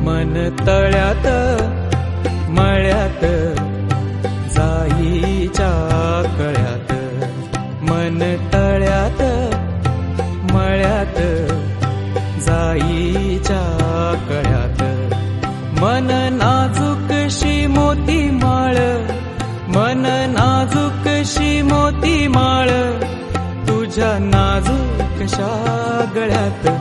मन तळ्यात मळ्यात जाईच्या कळ्यात, मन तळ्यात मळ्यात जाईच्या कळ्यात। मन नाजूकशी मोती माळ, मन नाजूकशी मोती माळ, तुझ्या नाजूकशा गळ्यात।